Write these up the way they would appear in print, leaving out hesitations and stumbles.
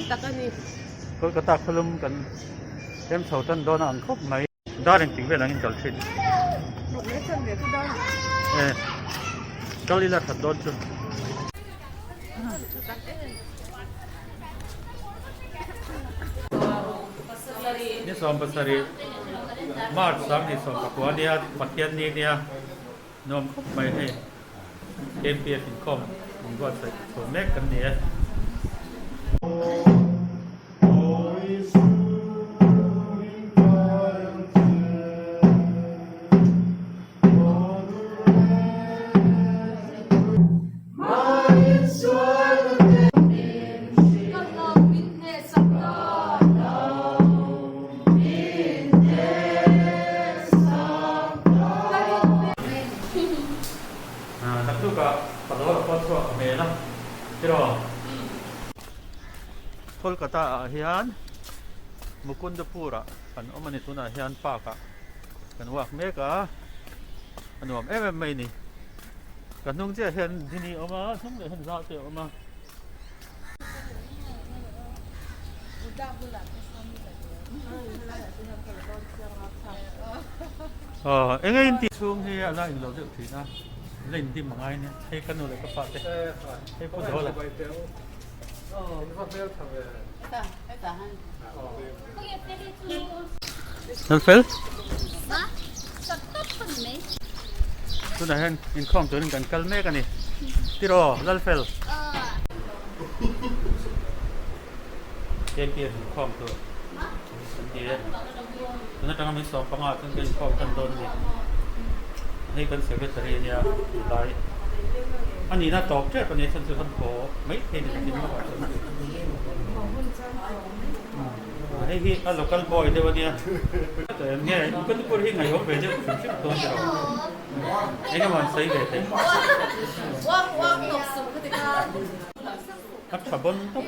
tak a ni. Kolkata khawlum kan tlem chho tan dawn a ang khawp mai. Dar engtik vel angin kal thin. E kal ila that dawn chu. Ni 70 March 2019 nia Pathian ni nia nuam khawp mai hei KMPF inkhawm in buatsaih chho mek kan ni e. Naktukah Padawla pawh chhuak hmel a tiraw? Kolkata ah hian Mukundapur ah kan awm a ni tunah hian park ah kan walk mek a a nuam em em mai a ni ka hnung chiah hian dini a awm a hnung leh hian zau te a awm a. Aw eng nge in tih chhung hi a la in lo deuh thin a la in dim a ngai nia hei ka nu leh ka pa te hei pu Dawla. Fel Tunah hian inkhawm turin kan kal mek a ni. Tiraw Lalfel? KMPF inkhawm tur kan ti e. Tun atanga min 15 chuan kan inkhawm tan dawn a ni. Hei kan secretary a nia tunlai a nihna tawp tep a nia chhan chu han haw mai thei ni takin lawkah chuan. Hei hi a local boy deuh a nia. Nge Mukundapur hi ngaihawm ve deuh hrim hrim dawn tiraw? Eng emaw an sawi ve theih. A tha bawn tawp.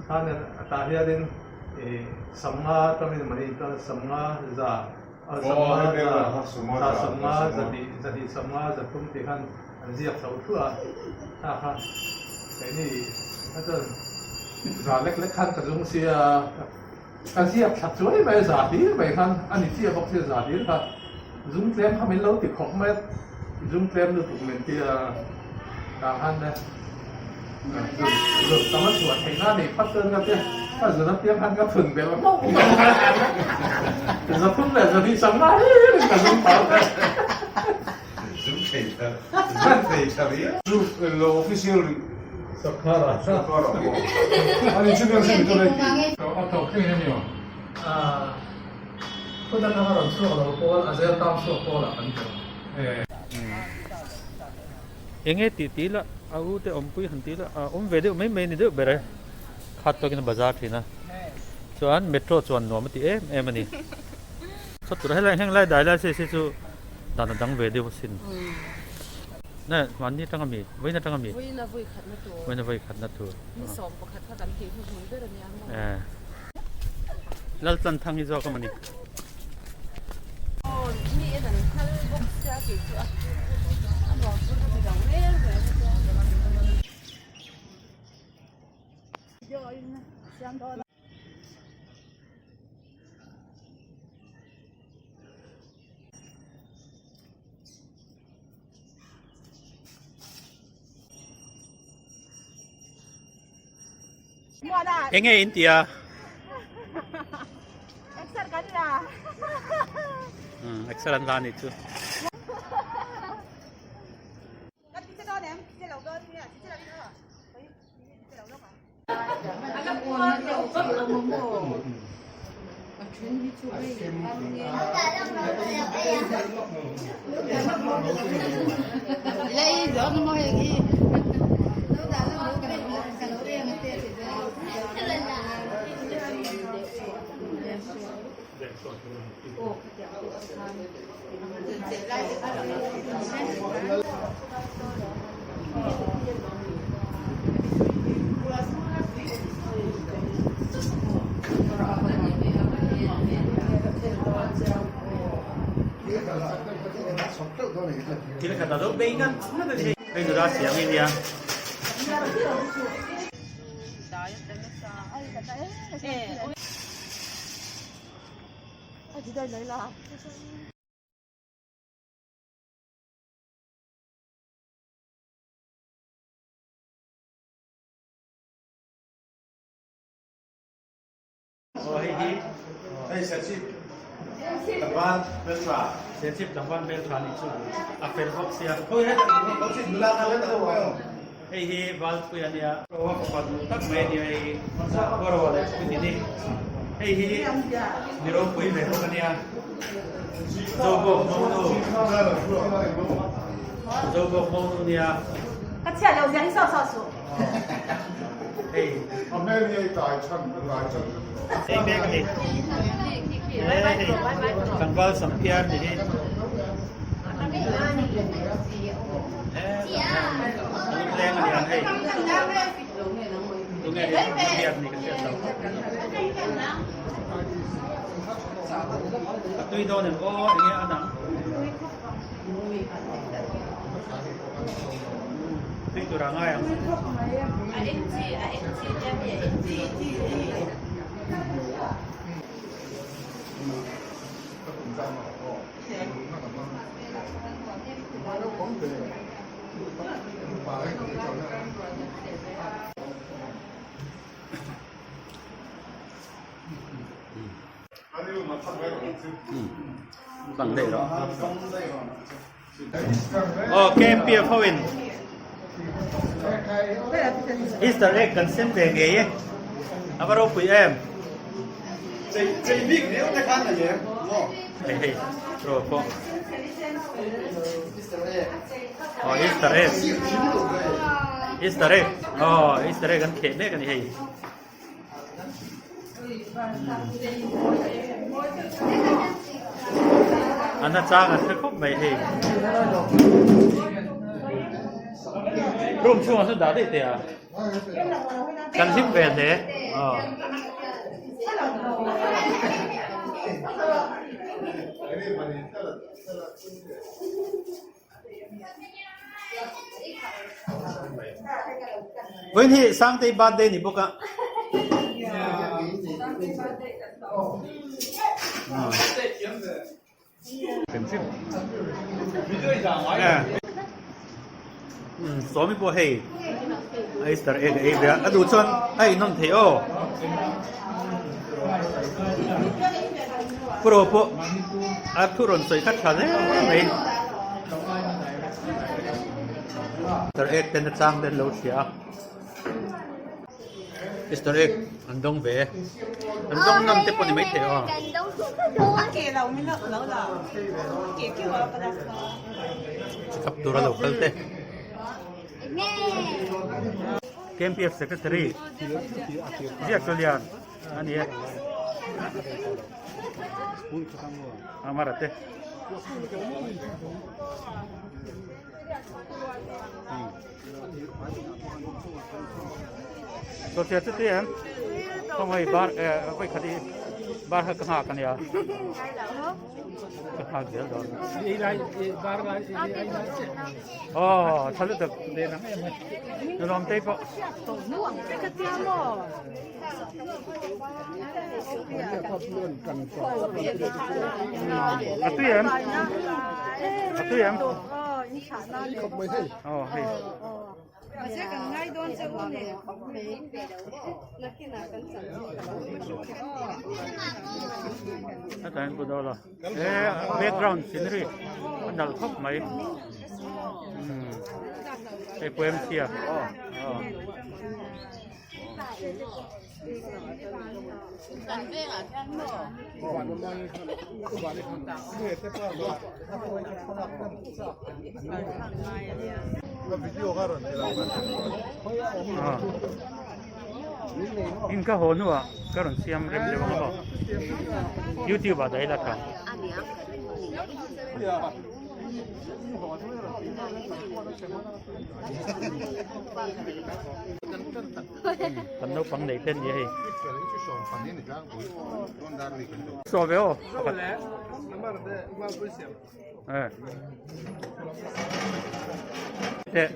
Khan tah hianin ih sawmnga tawngin mahni chuan sawmnga za sawmnga za sawmnga zahnih zahnih sawmnga zathum tih khan an ziak chho thluah a kha kha keini kha chuan za lek lek khan ka zung sia ka ziak thla chuai mai a za hlir mai khan a ni chiah bawk sia za hlir kha zung tlem kha min lo ti khawp mai a zung tlem lutuk min tia tah khan le zun zun tam a chhuah theih na nei phawt chuan ka tia ka zun apiang khan ka thun belh hlauh hlauh a za thum leh za hnih sam lai in ka zung tau Zum thei tha zum thei tha riau. Chu lo official rih. Sarkar ah. Sarkar ah pawh. Ani chu kan hre mi tur e ti. A tawp thleng in a ni aw. Khuta tanga rawn chhuak lo pawl a zel tam chhuak pawl ah kan tel. Enge tih tih ila a u te awmpui han tih ila a awm ve deuh mai mai a ni deuh ber e. Khat tawkin a bazar thin a. Chuan metro chuan nuam a ti em em a ni. Chawt tur helai heng lai dai lai se se chu dan a dang ve deuh asin. Ne hmanni atang ami vawiin atang ami? Vawiin a vawi khatna tur. Vawiin a vawi khatna tur. Ni 11 kha kan tih hnuhnun ber a nia maw. Eh. Laltlanthang hi zawk a mawni. Aw mi en an phal bawk sia kei chu a a nuam chu ka ti lo reng reng a chuan. Enge in ti a? Exer kan la. Exer an la ni chu. Thil khat a lo bei ngat ngat a ni hei. Hei nula siam i nia. Aw hei hi hei Serchhip tlangval hmeltha Serchhip tlangval hmeltha nih chu a fel bawk sia hei hi Valpui a nia aw fapa duh tak mai a nia hei hi Kawrawa leh Puitini hei hi mi ropui ve bawk a nia Zobawk Monu Zobawk Monu nia Ka chhiat loh zia hi saw saw suh. Hei A hmel hi a tai chhan a tai chhan Hei mek a ni. Hei tlangval Samphiar ni hi. A lungleng a ni ang hei. Tunge hei Samphiar ni ka hriat lo. A tui dawn em aw enge a dang. Tui tur a ngai ang. Bang daih rawh. Aw KMPF ho in Easter egg kan sem ve ngei e. A va ropui em. Hei hei ro pawh. Aw Easter egg. Easter egg. Aw Easter egg an kheh mek a ni hei. A na chang an hre khawp mai hei. Room chhungah sawn dah daih teh a. Kan hlim ve hle. Aw. Vawiin hi Sangtei birthday ni bawk a. Sawmi pawh hei Easter egg a ei ve a, a duh chuan a inawm thei aw. Pro pawh a thu rawn sawi kha tha hle mai. Easter egg ten a chang te an lo hria a. Easter egg an dawng ve e. An dawng ngam te pawh ni maithei aw. Chikap tur a lo kal te. KMPF Secretary ziak chu lian a ni e. Amara te. Sawtia chu tui em? Khaw hei bar eh vawi khat hi bar kha ka nghak a nia. Ka nghak zel dawn. Aw tha lutuk. Nuam tei pawh. A tui em? A tui em? Aw hei. Heta hian kut awl a he background scenery a nalh khawp mai umm hei poem chhia aw. In ka haw hnuah ka rawn siam rem deuh ang a maw youtube ah daih la tha. Kan naupang nei te nia hei. Saw ve aw pakhat. Eh. Teh.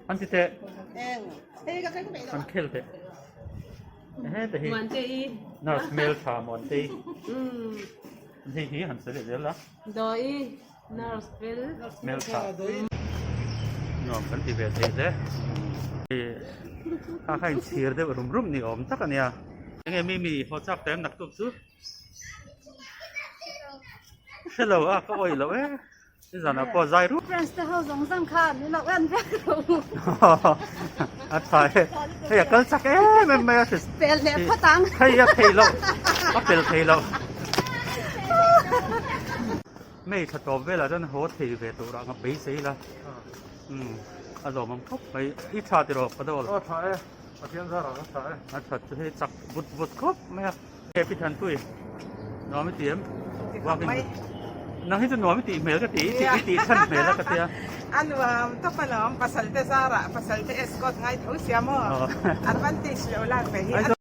An ti teh. An khel teh. Ehe te hi. Nurse hmel tha Muantei. Hei hi han sawi leh zel a. Nurse fel. Hmeltha. Nuam kan ti ve thei hle. Kha kha inchhir deuh rum rum ni awm tak a nia. Enge mi mi haw chak ta em naktuk chu? Hre lo a ka awih loh e. Nizanah pawh zai rup. Friends te ho zawng zawng kha an lo en vek lo. A tha e. Hei a kal chak em em mai a. Pel leh phawt ang. Hei a thei loh. A pel thei loh. May thla tawp velah chuan haw thei ve turah nga beisei ila umm a lawmawm khawp mai i tha tiraw ka dawl Aw tha e Pathian zarah ka tha e a that chu hei chak vut vut khawp mai a he pi Thanpui nuam i ti em walking nang hi chu nuam i tih hmel ka ti i tih i tih chhan hmel a ka tia A nuam tawp alawm pasal te zarah pasal te escort ngai tho sia maw advantage lo lak ve hi.